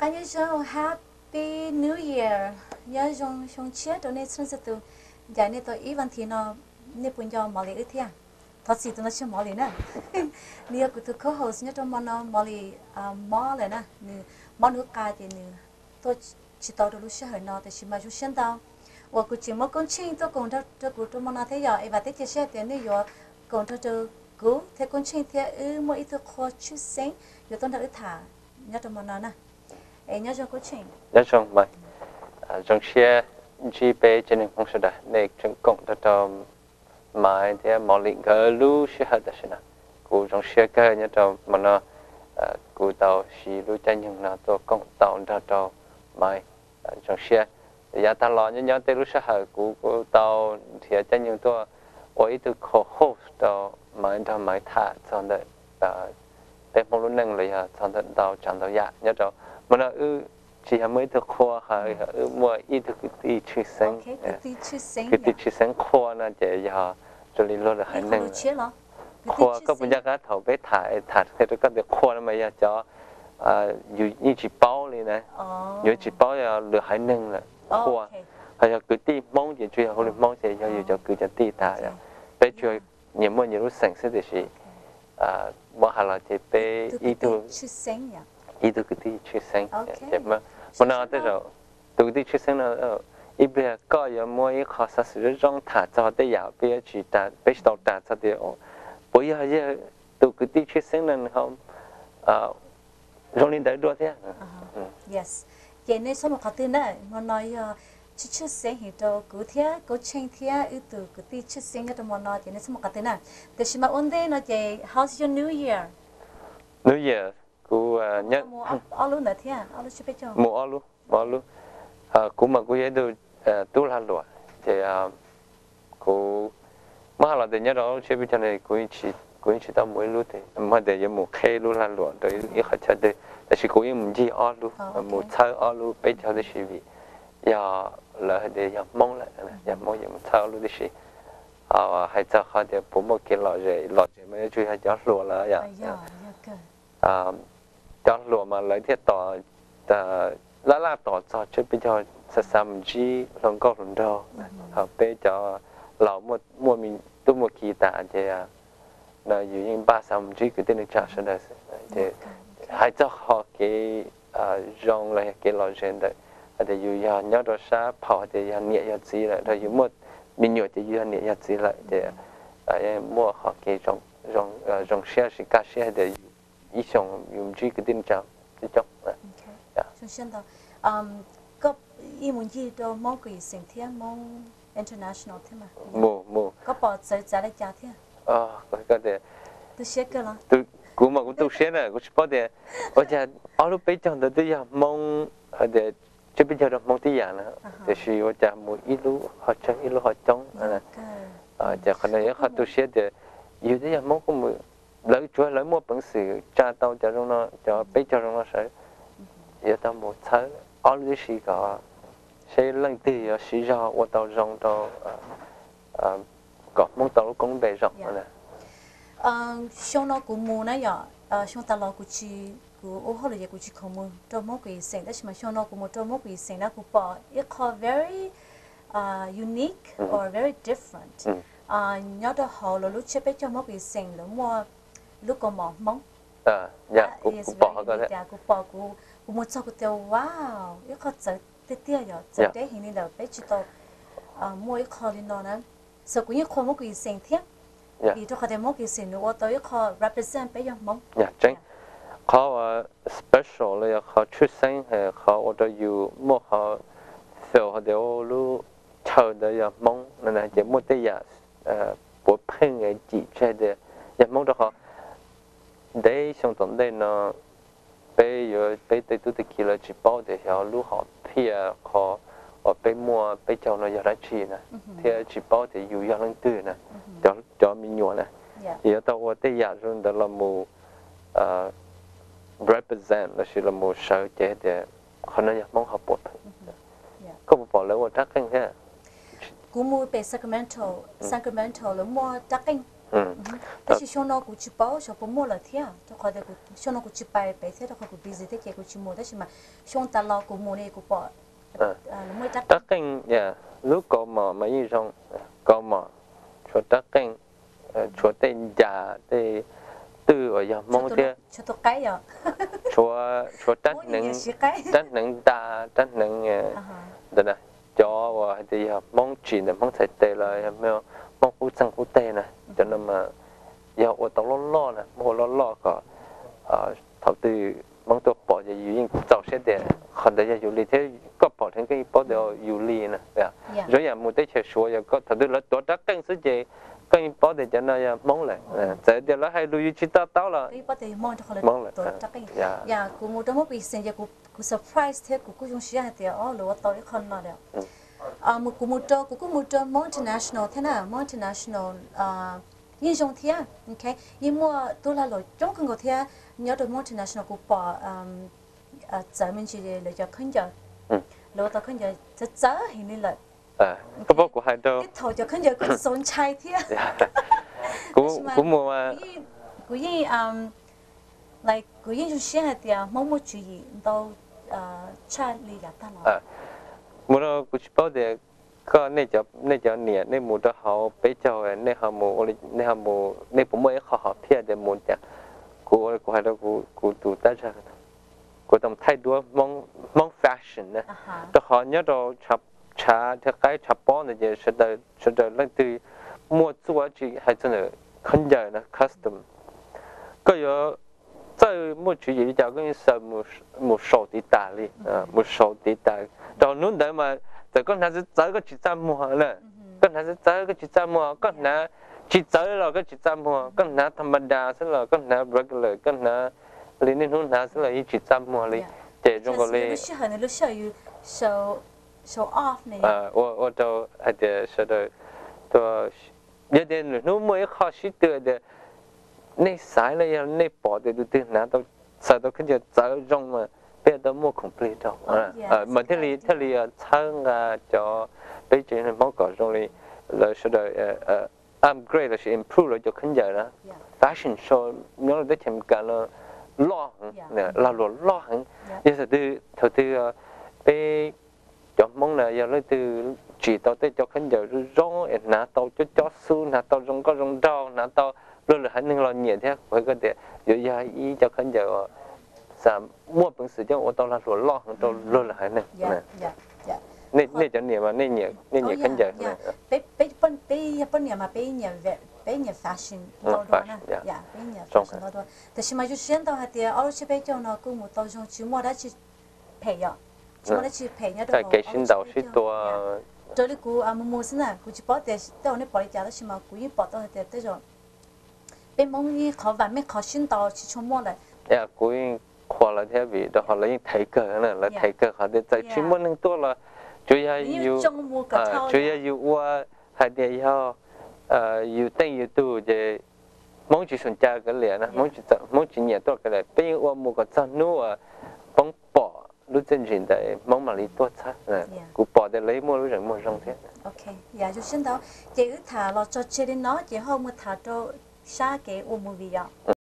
Nyob zoo, Happy New Year, nyob zoo xyoo tshiab rau nej txhua leej txhua tus. Ncaim nej tau ib vas thiv no, nej puas nco Molly wb thiab? Thov txim tus no tsis yog Molly na. Nws yog kuv tus co-host nyob rau hmo no, Molly mob lawm na, nws mob nws lub qa ces nws tuaj tsis tau rau lub sij hawm no, tiam sis mas zoo siab ntau uas kuv tseem muaj Koob Tsheej tuaj koom nrog rau kuv rau hmo no thiab yom. Es vam thiab cia siab tias nej yuav koom nrog rau kuv thiab Koob Tsheej thiab wb muaj ib tug qhua tshwj xeeb yuav tuaj nrog wb tham nyob rau hmo no na. Es nyob zoo Koob Tsheej. Nyob zoo Maiv, zoo siab ntsib peb tsev neeg Hmoob sawv daws, nej tseem koom nrog rau Maiv thiab Molly nkawd lub sij hawm tam sim no. Kuv zoo siab kawg nyob rau hmo no kuv tau siv lub caij nyoog no tuaj koom tau nrog rau Maiv. Zoo siab, yav tag los nyob nyob tej lub sij hawm kuv kuj tau nrhiav caij nyoog tuaj ua ib tug co-host rau Maiv nrog Maiv tham txog ntawm peb Hmoob lub neej los yog txog ntawm ntau tsav ntau yam nyob rau hmo no wb tsis yog muaj ib tug qhua, ho yog wb muaj ib tug kwv tij tshwj xeeb. Kwv tij tshwj xeeb qhua no ces yog zoo li luag lwm haiv neeg. Qhua koj puas nco qab thaum peb tham tham qhia rau koj tias qhua no mas yog cov yus yeej tsis paub li na, yus tsis paub yog lwm haiv neeg lawm qhua. Ho yog kwv tij Hmoob ces tsuas yog hu li Hmoob ces yog yus cov kwv cov tij tas. Peb tsuas nyias muaj nyias lub xeem xwb tiam sis muab hais los ces peb ib tug, ib tug kwv tij tshwj xeeb. Hmo no tej zaum tus kwv tij tshwj xeeb no ib pliag koj yuav muaj ib qho xov xwm zoo zoo tham txog tej yam peb tsis, peb tsis tau tham txog tias puas yog yog tus kwv tij tshwj xeeb no nws ho zoo li ntawd dua thiab. Ces nej txhob mus qhov twg na, hmo no yog tshwj tshwj xeeb heev rau kuv thiab Koob Tsheej thiab wb tus kwv tij tshwj xeeb nyob rau hmo no ces nej txhob mus qhov twg na. Tiam sis mas ua ntej no ces how's your New Year? New Year, kuv mus ob lub ntawd thiab, ob lub tsiab peb caug. Mus ob lub, mus ob lub. Kuv mas kuv yog ib tug tub lag luam ces kuv muab hais los tias nyob rau lub tsiab peb caug no kuv yeej tsis tau mus ib lub, muab tias yuav mus qheb lub lag luam rau ib qhov chaw twg, tab sis kuv yeej mus ncig ob lub, mus txhawb ob lub peb caug tib si vim yog lawv hais tias yog Hmoob lawm, yog Hmoob ces mus txhawb ob lub tib si. Hais txog qhov tias puas muaj kev lom zem, lom zem mas yuav tsum yog cov hluas lawm yom. Cov hluas mas lawv thiaj tos, laj laj tos txog tsiab peb caug xa xa mus ntsib hluas nkauj hluas nraug. Ho peb cov laus muaj tub muaj ki tas ces no yus yeej npaj xa mus ntsib kwv tij neej tsa sawv daws xwb. Hais txog qhov kev zoo los yog kev lom zem ntawm hais tias yus yog nyob rau sab phaum hais tias yog niam yog txiv lawm, rau yus muaj me nyuam ces yus yog niam yog txiv lawm ces yeej muaj qhov kev zoo siab los sis kaj siab hais tias ib xyoos yus ntsib kwv tij neej tsa coob coob. Koj ib mus ncig rau Hmoob kwv yees xeem thiab Hmoob international thiab mas, mus mus koj pom txawv txav li cas thiab? Kuv mas kuv tu siab na, kuv tsis paub tias ua cas ob lub peb caug ntawd twb yog Hmoob, hais tias tsiab peb caug rau Hmoob tib yam na, tiam sis ua cas mus ib lub ho tsawg ib lub ho coob. Ces qhov no yog qhov tu siab tias yus twb yog Hmoob kuj mus, lawv tsuav lawv muaj peev xwm tsa tau cov zoo no, cov peb caug zoo no sawv, yuav tau mus txhawb ob lub tib si kom seb leej twg yuav siv zog ua tau zoo rau kom Hmoob tau lub koob npe zoo. Xyoo no kuv mus na yom, xyoo tas los kuv tsis, kuv ua hauj lwm ces kuv tsis khoom mus rau Hmoob kwv yees xeem, tab sis mas xyoo no kuv mus rau Hmoob kwv yees xeem na kuv pom ib qho very unique or very different. Nyob rau hauv lawv lub tsiab peb caug Hmoob kwv yees xeem lawv muaj lub kaus mom Hmoob. Kuv pom, kuv mus txog kuv tias wow, ib qho txawv tiag tiag yom, txawv deb heev li lawm peb tsis tau muaj ib qho li no na. Xwb kuv yeej qhuas Hmoob kwv yees xeem thiab, vim rau qhov tias Hmoob kwv yees xeem nws ua tau ib qho represent peb yog Hmoob. Qhov uas special los yog qhov tshwj xeeb, qhov ua rau yus muaj qhov feel hais tias lub chaw ntawd yog Hmoob no ces muaj tej yam puav pheej cim tseg tias yog Hmoob rau qhov ntev xyoo tom ntej no peb yuav, peb tej tub tej ki lawv tsis paub tias xyov lub hom phiaj qhov uas peb muaj peb caug no yog dab tsi na, thiab tsis paub tias yus yog leej twg na, cov me nyuam na, ces yuav tau ua tej yam zoo ntawd los mus represent lossis los mus sawv cev tias qhov no yog Hmoob ho puav pheej. Koj puas pom lawv ua rab qeej thiab? Kuv mus pem Sacramento, Sacramento lawv muaj rab qeej. Tab sis xyoo no kuv tsis paub xyov puas muaj lawm thiab, rau qhov tias xyoo no kuv tsis pais pem thiab rau qhov kuv busy thiab ces kuv tsis mus, tab sis mas xyoo tas los kuv mus ne kuv pom muaj ib rab qeej. Lub kaus mom mas yeej zoo, kaus mom, tshuav rab qeej, tshuav tej ncas tej twj uas yog Hmoob thiab, tshuav rab hneev nta, rab hneev ntawd na, cov uas hais tias yog Hmoob tsim ntawm Hmoob txhais tes los yog Hmoob qub txeeg qub teg na, cov no mas yog ua tau loj loj na, muab ua loj loj kom thaum twg Hmoob tuaj pom ces yus yeej txaus siab tias qhov ntawd yog yus li thiab, koj pom dheev koj yeej paub tias yus li na. Zoo yam mus teb chaws Suav yog koj thaum twg lawv tuav rab qeej xwb ces koj yeej paub tias cov no yog Hmoob lawm, txawm tias lawv hais lus yus tsis to taub los Hmoob lawm. Kuv mus rau Hmoob Present ces kuv surprise thiab kuv kuj zoo siab hais tias o luag ua tau ib qho no lawm. Kuv mus rau, kuv kuj mus rau Hmoob International thiab na, Hmoob International yeej zoo thiab, yeej muaj tub lag luam coob kawg nkaus thiab. Nyob rau Hmoob International kuv pom txawv me ntsis lawv cov khaub ncaws, lawv ua tau khaub ncaws txawv txawv heev li lawm. Koj paub kuv hais rau, thaum cov khaub ncaws kuj txaus ntshai thiab. Kuv mus, kuv yeej, kuv yeej zoo siab hais tias Hmoob muaj tswv yim ntau tshaj li yav tag los. Mus rau kuv tsis paub tias koj, nej cov niam nej mus rau hauv peb caug, nej ho mus, nej ho mus, nej puas muaj ib qho hom phiaj tias mus cas? Kuv, kuv hais rau kuv tus tab zag, kuv tau thaij duab Hmoob fashion na, rau qhov nyob rau tshav thiab qaib tshav pob ntawd ces sawv daws leej twg muaj txuj dab tsi hais txog ntawm khaub ncaws na, custom, koj yuav txawj muaj tswv yim li cas koj yeej xaws mus saum tiv tas li, mus saum tiv tas. Rau hnub ntawd mas txawm koj hnav txawv txawv koj tsis txaj muag na, koj hnav txawv txawv koj tsis txaj muag, koj hnav tsis txawv los koj tsis txaj muag, koj hnav tha ma da xwb los koj hnav regular, koj hnav li niaj hnub hnav xwb los yeej tsis txaj muag li. Ces zoo nkaus li ua rau hais tias sawv daws tuaj, yog tias lwm hnub muaj ib qho sib tw tias nej xaiv los yog nej pom tias tus twg hnav tau, xaws tau khaub ncaws txawv zoo mas peb tau muaj khoom plig rau mas thiaj li, thiaj li txhawb nqa cov peb tsev neeg Hmoob kom zoo li lawv sawv daws upgrade lossis improve lawv cov khaub ncaws na. Fashion show nyob rau teb chaws Amelikas no loj heev, lag luam loj heev. Yog thaum twg, thaum twg peb cov Hmoob na yog leej twg tsim tau tej cov khaub ncaws zoo zoo es hnav tau cob cob xub, hnav tau zoo nkauj zoo nraug, hnav tau luag lwm haiv neeg los nyiam thiab, kuv hais koj tias yuav yog ib co khaub ncaws uas muaj peev xwm coj ua tau lag luam loj heev rau luag lwm haiv neeg. Nej cov niam mas nej nyiam khaub ncaws. Peb yog poj niam mas peb nyiam fashion ntau dua, peb nyiam fashion ntau dua. Tiam sis mas zoo siab ntau hais tias ob lub tsiab peb caug no kuj mus tau zoo, tsis muaj dab tsi phem yom, tsis muaj dab tsi phem nyob rau kev sib ntaus sib tua. Raws li kuv mus mus xwb na, kuv tsis paub tias tej zaum nej pom li cas tab sis mas kuv yeej pom tau hais tias tej zaum peb Hmoob yeej qhov vam meej qhov sib ntaus tsis tshua muaj lawm. Kuv yeej qhuas lawv thiab vim rau qhov lawv yeej thev kawg, lawv thev kawg qhov tias txawm tsis muaj neeg tuaj los tsuas yog yus, tsuas yog yus ua hais tias yog yus teej yus tug ces Hmoob tsis xum ca kav liam na, Hmoob tsis nyiam tuaj kav liam, peb yeej ua mus kom txog hnub uas poob pom lub txiaj ntsim ntawd Hmoob mam li tuaj txhawb. Kuv pom tias lawv yeej muaj lub zeem muag zoo thiab. Ces wb tham los tso tseg li no ces ho mus tham rau sab kev ua movie yom.